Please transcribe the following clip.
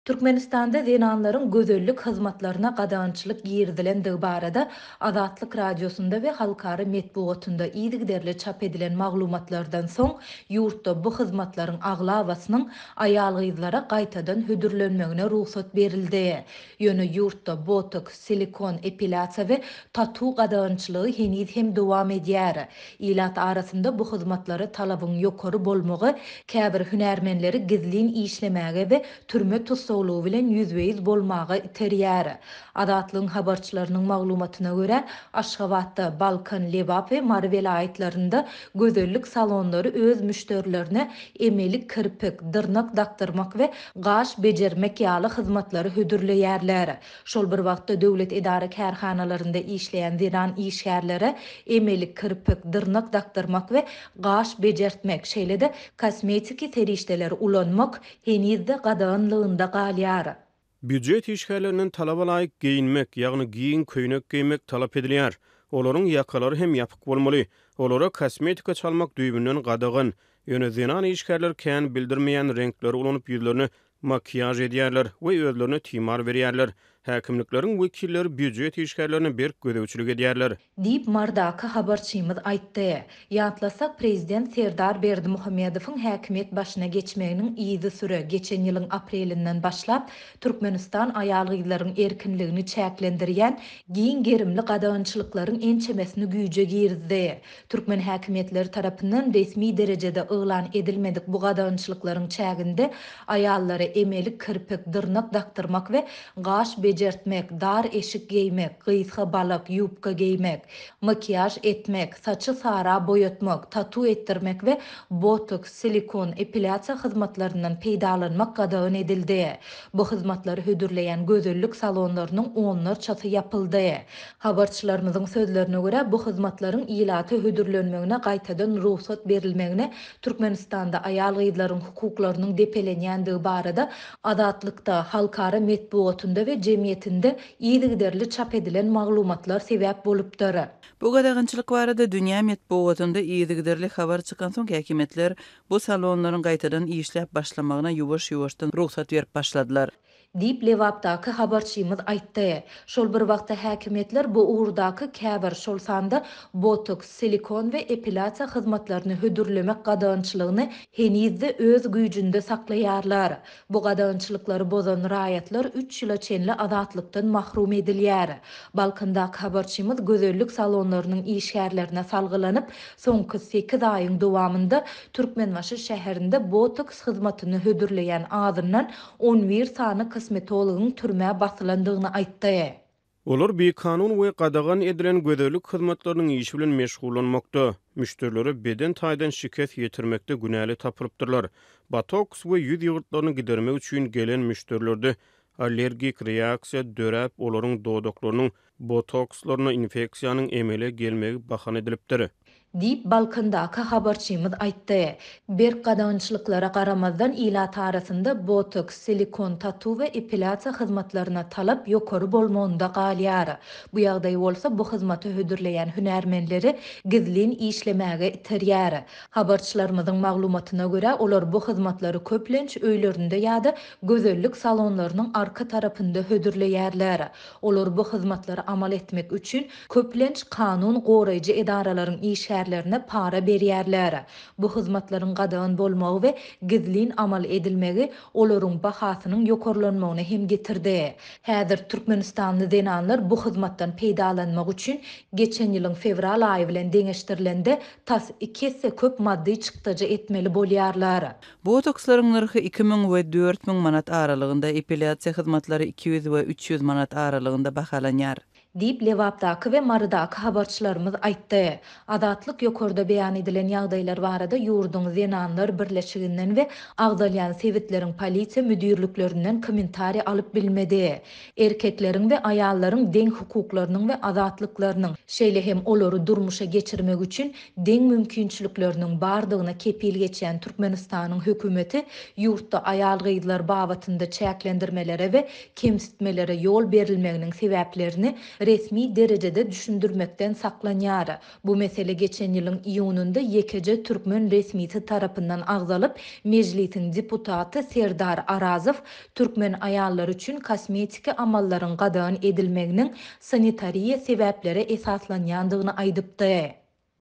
Türkmenistanda zenanlaryň gözellik hyzmatlaryna gadagançylyk girizilendigi barada Azatlyk Radiosynda we halkara metbugatynda yzygiderli çap edilen maglumatlardan soň, ýurtda bu hyzmatlaryň aglabasynyň aýal-gyzlara gaýtadan hödürlenmegine rugsat berildi. Ýöne ýurtda botoks, silikon, epilýasiýa we tatu gadagançylygy heniz hem dowam edýär. Ilat arasynda bu hyzmatlara talabyň ýokary bolmagy käbir hünärmenleri gizlin işlemäge we türme tussaglygy bilen ýüzbe-ýüz bolmaga iterýär. Azatlygyň habarçylarynyň maglumatyna görä, Aşgabatda, Balkan, Lebap we Mary welaýatlarynda gözellik salonlary öz müşderilerine emeli kirpik, dyrnak dakdyrmak we gaş bejermek ýaly hyzmatlary hödürleýärler. Şol bir wagtda, döwlet edara-kärhanalarynda işleýän zenan işgärlere emeli kirpik, dyrnak dakdyrmak we gaş bejertmek, şeýle-de kosmetiki serişdeleri ulanmak heniz-de gadaganlygynda galýar. Býujet işgärlerinden talaba laýyk geýinmek, ýagny giň köýnek geýmek talap edilýär. Olaryň ýakalary hem ýapyk bolmaly. Olara kosmetika çalmak düýbünden gadagan. Ýöne zenan işgärler kän bildirmeýän reňkleri ulanyp ýüzlerine makiýaž edýärler we özlerine timar berýärler. Häkimlikleriň wekilleri býujet işgärlerine berk gözegçilik edýärler. Diýip, Marydaky habarçymyz aýtdy. Ýatlasak, prezident Serdar Berdimuhamedowyň häkimiýet başyna geçmeginiň yzysüre, geçen ýylyň aprelinden başlap, Türkmenistan aýal-gyzlaryň erkinligini çäklendirýän giň gerimli gadagançylyklaryň ençemesini güýje girizdi. Türkmen häkimiýetleri tarapyndan resmi derejede yglan edilmedik bu gadagançylyklaryň çäginde aýallara emeli kirpik, dyrnak dakdyrmak we gaş bejertmek, dar eşik geýmek, gysga balak, ýubka geýmek, makiýaž etmek, saçy sara boýatmak, tatu etdirmek we botoks, silikon, epilýasiýa hyzmatlaryndan peýdalanmak gadagan edildi. Bu hyzmatlary hödürleýän gözellik salonlarynyň onlarçasy ýapyldy. Habarçylarymyzyň sözlerine görä, bu hyzmatlaryň ilata hödürlenmegine gaýtadan rugsat berilmegine Türkmenistanda aýal-gyzlaryň hukuklarynyň depelenýändigi barada Azatlykda, halkara metbugatynda we jemgyýetinde yzygiderli çap edilen maglumatlar sebäp bolupdyr. Bu gadagançylyk barada dünýä metbugatynda yzygiderli habar çykansoň häkimiýetler bu salonlaryň gaýtadan işläp başlamagyna ýuwaş-ýuwaşdan rugsat berip başladylar. Diýip, Lebapdaky habarçymyz aýtdy. Şol bir wagtda häkimiýetler bu ugurdaky käbir, şol sanda botoks, silikon we epilýasiýa hyzmatlaryny hödürlemek gadagançylygyny heniz-de öz güýjünde saklaýarlar. Bu gadagançylyklary bozan raýatlar üç ýyla çenli azatlykdan mahrum edilýär. Balkandaky habarçymyz gözellik salonlarynyň işgärlerine salgylanyp, soňky sekiz aýyň dowamynda Türkmenbaşy şäherinde botoks hyzmatyny hödürleýän azyndan 11 sany kosmetologyň türmä basylandygyny aýtdy. Olar bikanun we gadagan edilen gözellik hyzmatlarynyň işi bilen meşgullanmakda, müşderilere beden taýdan şikes ýetirmekde günäli tapylypdyrlar. Botoks we ýüz ýygyrtlaryny gidermek üçin gelen müşderilerde allergik reaksiýa döräp, olaryň dodaklarynyň botokslaryna infeksiýanyň emele gelmegi bahana edilipdir. Diýip, Balkandaky habarçymyz aýtdy. Berk gadagançylyklara garamazdan, ilat arasynda botoks, silikon, tatu we epilýasiýa hyzmatlaryna talap ýokary bolmagynda galýar. Bu ýagdaý bolsa bu hyzmaty hödürleýän hünärmenleri gizlin işlemäge iterýär. Habarçylarymyzyň maglumatyna görä, olar bu hyzmatlary köplenç öýlerinde ýa-da gözellik salonlarynyň arka tarapynda hödürleýärler. Olar bu hyzmatlary amal etmek üçin Köplenç kanun goraýjy edaralaryň işgärlerine para berýärler. Bu hyzmatlaryň gadagan bolmagy we gizlin amal edilmegi olaryň bahasynyň ýokarlanmagyna hem getirdi. Häzir türkmenistanly zenanlar bu hyzmatdan peýdalanmak üçin geçen ýylyň fewral aýy bilen deňeşdirilende tas iki esse köp maddy çykdajy etmeli bolýarlar. Botokslaryň nyrhy 2000 we 4000 manat aralygynda, epilýasiýa hyzmatlary 200 we 300 manat aralygynda bahalanýar. Diýip, Lebapdaky we Marydaky habarçylarymyz aýtdy. Azatlyk ýokarda beýan edilen ýagdaýlar barada ýurduň Zenanlar birleşiginden we agzalýan sebitleriň polisiýa müdirliklerinden kommentariý alyp bilmedi. Erkekleriň we aýallaryň deň hukuklarynyň we azatlyklarynyň, şeýle hem olary durmuşa geçirmek üçin deň mümkinçilikleriniň bardygyna kepil geçýän Türkmenistanyň hökümeti ýurtda aýal-gyzlar babatynda çäklendirmelere we kemsitmelere ýol berilmeginiň sebäplerini resmi derejede düşündirmekden saklanýar. Bu mesele geçen ýylyň iýunynda ýekeje türkmen resmisi tarapyndan agzalyp, Mejlisiň deputaty Serdar Arazow türkmen aýallary üçin kosmetiki amallaryň gadagan edilmeginiň sanitariýa sebäplere esaslanýandygyny aýdypdy.